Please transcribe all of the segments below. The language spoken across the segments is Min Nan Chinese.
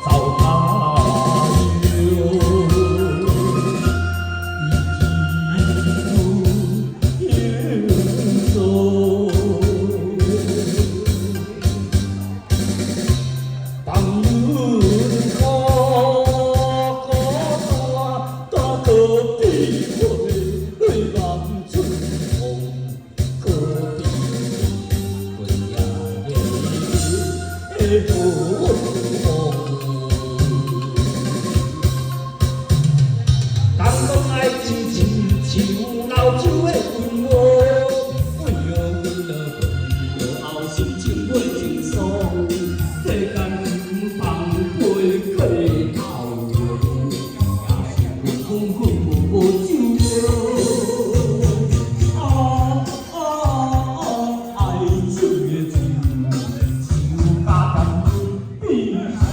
走他乡，伊只有当阮孤孤单单搁比花望春风，可比阮夜的好梦。人讲爱情亲像老酒的温和，为了阮的为了后心情袂轻松，世间放飞过头用，也是阮阮阮无酒了。啊啊啊！爱情的酒，酒加甜悲伤。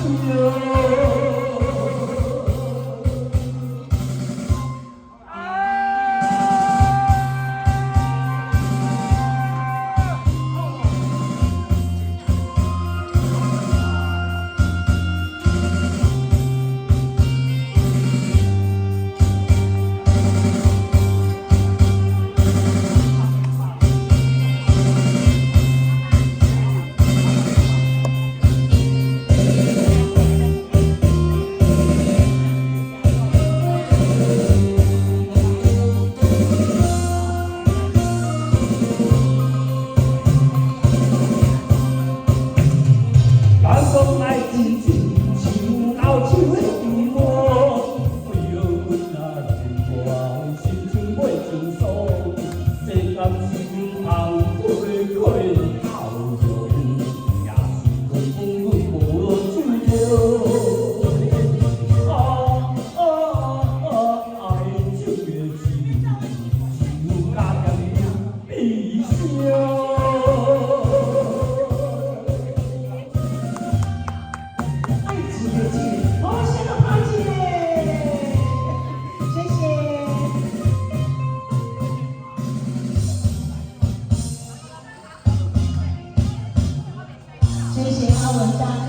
人讲爱情亲像老酒的甜和，为了阮啊寂寞，心情袂轻松，这感情放飞过头用，也是阮阮无酒了。啊啊啊！爱情的酒，酒加甜悲伤。爱情的酒，好，先来拍一个，谢谢。谢谢阿文大哥。